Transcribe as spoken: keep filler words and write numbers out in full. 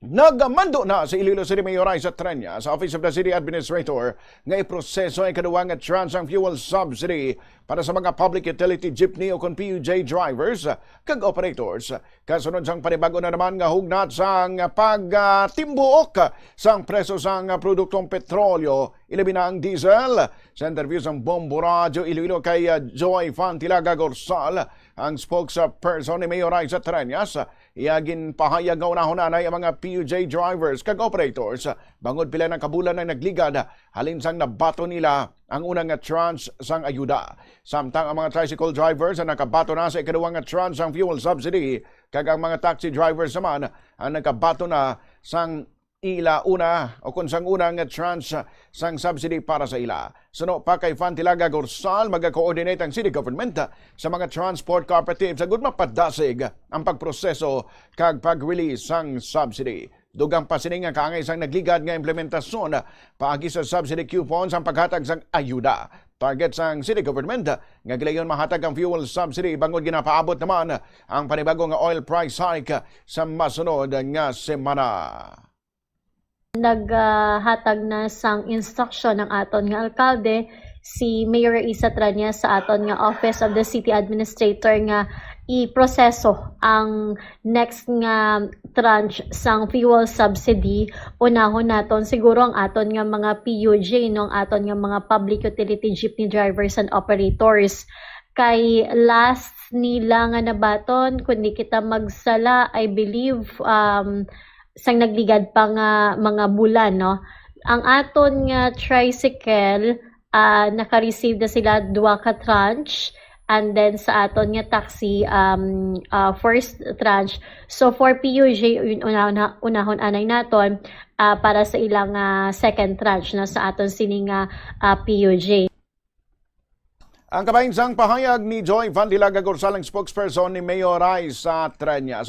Nagamando na si Iloilo City Mayor Raisa Treñas sa Office of the City Administrator nga iproseso ang ikaduha nga tranche sang fuel subsidy para sa mga public utility jeepney o kon P U J drivers kag operators. Kasunod sang panibag-o na naman nga hugnat sang pagtimbuok sang presyo sang produktong petrolyo, ilabi na ang diesel. Sa interview sang Bombo Radyo Iloilo kay, ah, Joy Fantilaga Gorsal, ang spokesperson ni Mayor Raisa Treñas, iya ginpahayag nga unahon anay ang mga P U J drivers kag operators bangod pila na ka bulan ang nagligad halin sang nabaton nila ang una nga tranche sang ayuda. Samtang ang mga tricycle drivers ang nakabaton na sa ikaduha nga tranche sang fuel subsidy, kag ang mga taxi drivers naman ang nakabaton na sang ila una o kon sang una nga tranche sang subsidy para sa ila. Suno pa kay Fantilaga Gorsal, maga-coordinate ang city government sa mga transport cooperatives agud mapadasig ang pagproseso kag pag-release sang subsidy. Dugang pa sini nga kaangay sang nagligad nga implementasyon paagi sa subsidy coupons ang paghatag sang ayuda. Target sang city government nga gilayon mahatag ang fuel subsidy bangod ginapaabot naman ang panibago nga oil price hike sa masunod nga semana. Naghatag na sang instruksyon ang aton nga alkalde, si Mayor Raisa Treñas, sa aton nga Office of the City Administrator nga iproseso ang next nga tranche sang fuel subsidy. Unahon naton siguro ang aton nga mga P U J, no, ang aton nga mga public utility jeepney drivers and operators. Kay last nila nga nabaton, kung di kita magsala, I believe, um, sang nagligad pa nga mga bulan, no? Ang aton nga tricycle, ah, naka-receive na sila duha ka tranche, and then sa aton nga taxi, um, ah, first tranche. So for P U J, yun, una-, una-, unahon anay naton, ah, para sa ilang, ah, second tranche, no, sa aton sini nga, ah, P U J. Ang kabahin sang pahayag ni Joy Vandilaga Gorsal, ang spokesperson ni Mayor Raisa Treñas.